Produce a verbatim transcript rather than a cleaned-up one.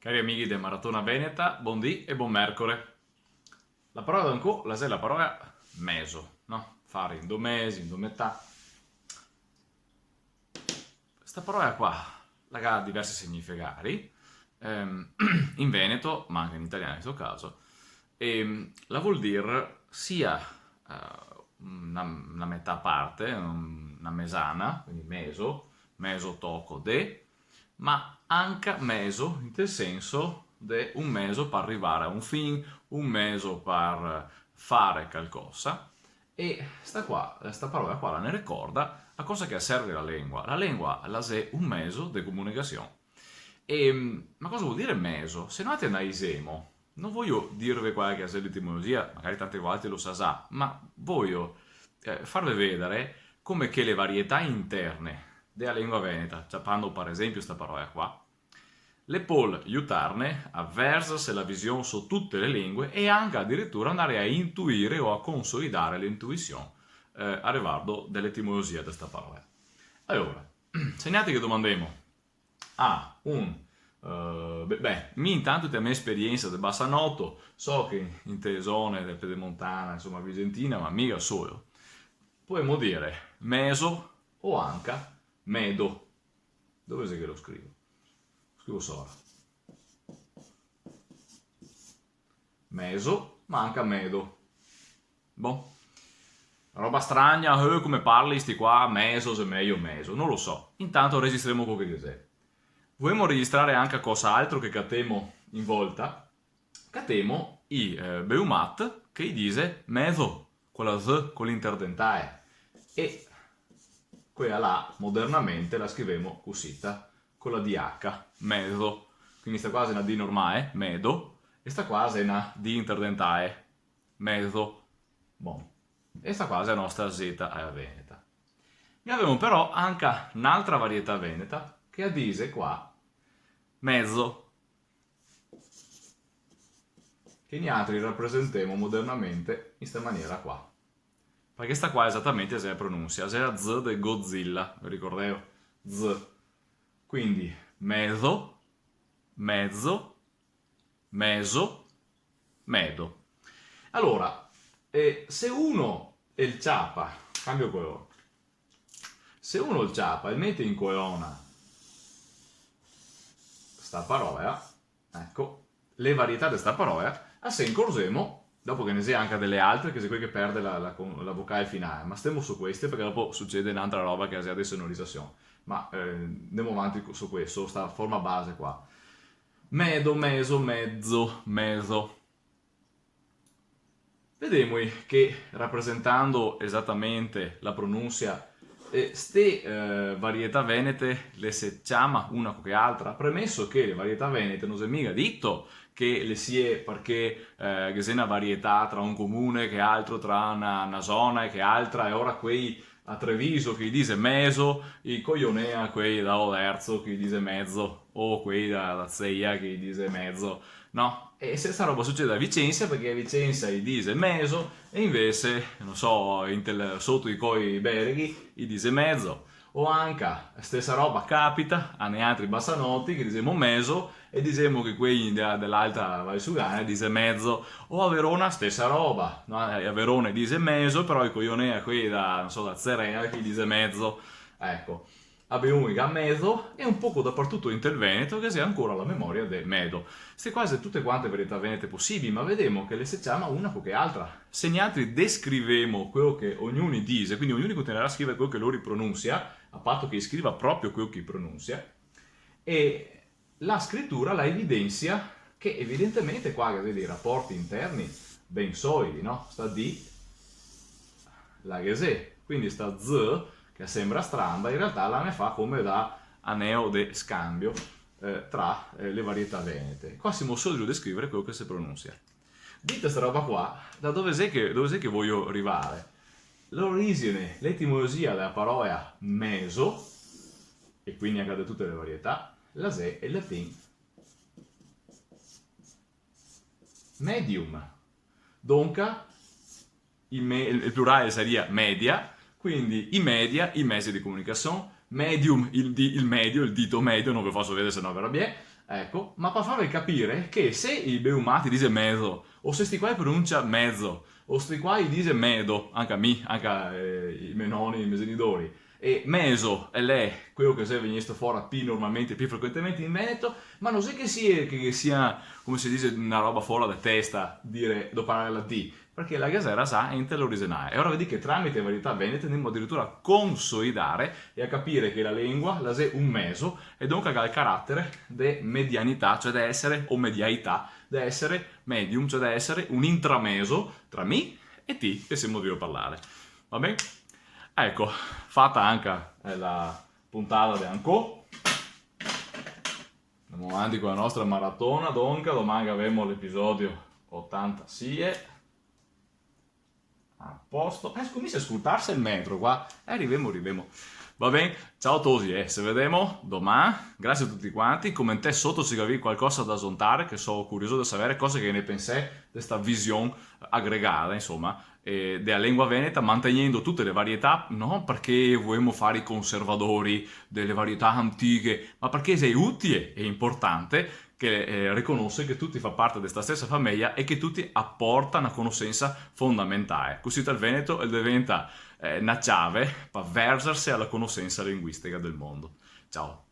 Cari amighi de Maratona Veneta, bondì e bon mercore. La parola d'ancò la xe la parola mezo, no? Fare in do mezi, in do metà. Sta parola qua la ga diversi significari, ehm, in veneto, ma anca in italian in sto caso, e, mm, la vol dir sia, eh, na, na metà parte, un, na mezana, quindi mezo, mezo toco de, ma anca mezo, in tel senso de un mezo par rivare a un fin, un mezo par fare calcosa. E sta qua, sta parola qua la ne ricorda a cosa che serve la lengua. La lengua la xe un mezo de comunicasion. E, ma cosa vol dire mezo? Se noaltri analizemo, no vojo dirve quala che xe l'etimologia, magari tanti de voaltri lo sa za, ma vojo, eh, farve vedare come che le varietà interne de la lengua veneta, ciapando par esenpio sta parola qua, le pol jutarne a verzarse la vision so tute le lengue e anca adiritura andare a intuire o a consolidare le intuision, eh, a rivardo de l'etimologia de sta parola. Alora, se noaltri ghe domandemo a un, eh, be-, beh, mi intanto te la me esperiensa de Basanoto, so che in te zone de Pedemontana, insoma, Vicentina, ma miga solo, podemo dire mezo o anca medo. Dove xe che lo scrivo? Lo scrivo sora. Mezo, ma anca medo. Bon. Roba strana, eh, come parli sti qua, mezo, xe mejo mezo, no lo so. Intanto registremo quel che xe. Volemo registrare anca cos'altro che catemo in volta? Catemo i, eh, Beumat che i dixe mezo, co la z, co l'interdentae. E quela là, modernamente, la scrivemo cusita, co la D H, mezo. Quindi sta qua xe na D normale, medo, e sta qua xe na D interdentae, mezo. Bon. E sta qua xe la nostra Z a la veneta. Gavemo però anca n'altra varietà veneta che la dixe qua mezo, che nialtri rapresentemo modernamente in sta maniera qua. Parché sta qua esatamente xe la pronunsia, xe la Z de Godzilla, ve ricordeo? Z. Quindi, mezo, mezo, mezo, medo. Alora, eh, se uno el ciapa, cambio color, se uno el ciapa e mete in colona sta parola, eco, le varietà de sta parola, a se incorzemo, dopo che ghe ne xe anca dele altre, che xe quele che perde la, la con-, la vocale finale, ma stemo su queste, parché dopo sucede n'altra roba che xe la desonorizasion. Ma, eh, ndemo avanti co-, su questo, sta forma base qua. Medo, mezo, mezo, mezo. Vedemo che, rapresentando esatamente la pronunsia, eh, ste, eh, varietà venete le se ciama una co che altra, premeso che le varietà venete no xe miga dito che le sie parché, eh, ghe xe na varietà tra un comune che altro, tra na, na zona e che altra, e ora quei a Treviso che i dixe mezo, i cojonea quei da Oderzo che i dixe mezo, o quei da, da Zeia che i dixe mezo, no? E stesa roba sucede a Vicensa, parché a Vicensa i dixe mezo, e invese, no so, inte el, soto i Coi Bereghi i dixe mezo. O anca, stesa roba capita a nealtri basanoti, che dixemo mezo, e dixemo che quei de, de l'Alta Valsugana dixe mezo. O a Verona, stesa roba, no? A Verona i dixe mezo, però i cojonea quei da, no so, da Cerena che i dixe mezo. Eco. A Beun i ga mezo, e un poco dapartuto inte el Veneto ghe xe ancora la memoria de medo. Ste qua xe tute quante varietà venete posibili, ma vedemo che le se ciama una co che altra. Se nialtri descrivemo queo che ognuni dixe, quindi ognuni continuarà a scrivare queo che lori pronunsia, a pato che i scriva proprio queo che i pronunsia, e la scritura la evidensia che evidentemente qua ghe xe dei raporti interni ben solidi, no? Sta D, la ghe xe, quindi sta Z, che sembra stramba, in realtà la ne fa come da aneo de scambio, eh, tra, eh, le varietà venete. Qua semo solo drio descrivare queo che se pronunsia. Dita sta roba qua, da dove xe che, dove xe che vojo rivare? L'origine, l'etimologia dela parola mezo, e quindi anca de tute le varietà, la xe el latin medium. Donca, i me-, el, el plurale saria media, quindi i media, i mezi de comunicasion, medium, el di-, el medio, el dito medio, no ve faso vedare, se no ve rabiè, Eco, ma par farve capire che se i beumati dixe mezo, o se sti qua i pronuncia mezo, o sti qua i dixe medo, anca mi, anca, eh, i me noni, i me genitori, e meso, el xe queo che xe vegnesto fora pi normalmente, pi frequentemente in Veneto, ma no xe che sia, che, che sia, come se dixe, na roba fora de testa dire, doparare la D, parché la ghe xera za inte l'originale. E ora vedì che tramite varietà venete ndemo adiritura a consolidare e a capire che la lengua la xe un meso e donca ga el caratere de medianità, cioè de esare, o mediaità, de esare medium, cioè de esare un intrameso tra mi e ti che semo drio parlare. Va ben? Eco, fata anca, eh, la puntada de ancò. Ndemo avanti co la nostra maratona, donca, doman gavemo l'episodio otantasie. A posto. Eh, scominsia a scoltarse el metro qua. Eh, rivemo, rivemo. Va ben? Ciao tosi, eh. Se vedemo doman. Grasie a tuti quanti. Comentè soto se gavì qualcosa da zontare, che so curioso de savere cosa che ne pensè de sta vision agregada, insoma, eh, dea lengua veneta, mantegnendo tute le varietà, no parché voemo fare i conservadori dele varietà antiche, ma parché xe utile e importante che, eh, riconose che tuti fa parte de sta stesa fameja e che tuti aporta na conosensa fondamentale. Cusì el veneto el deventa, eh, na ciave par verxerse a la conosensa linguistica del mondo. Ciao.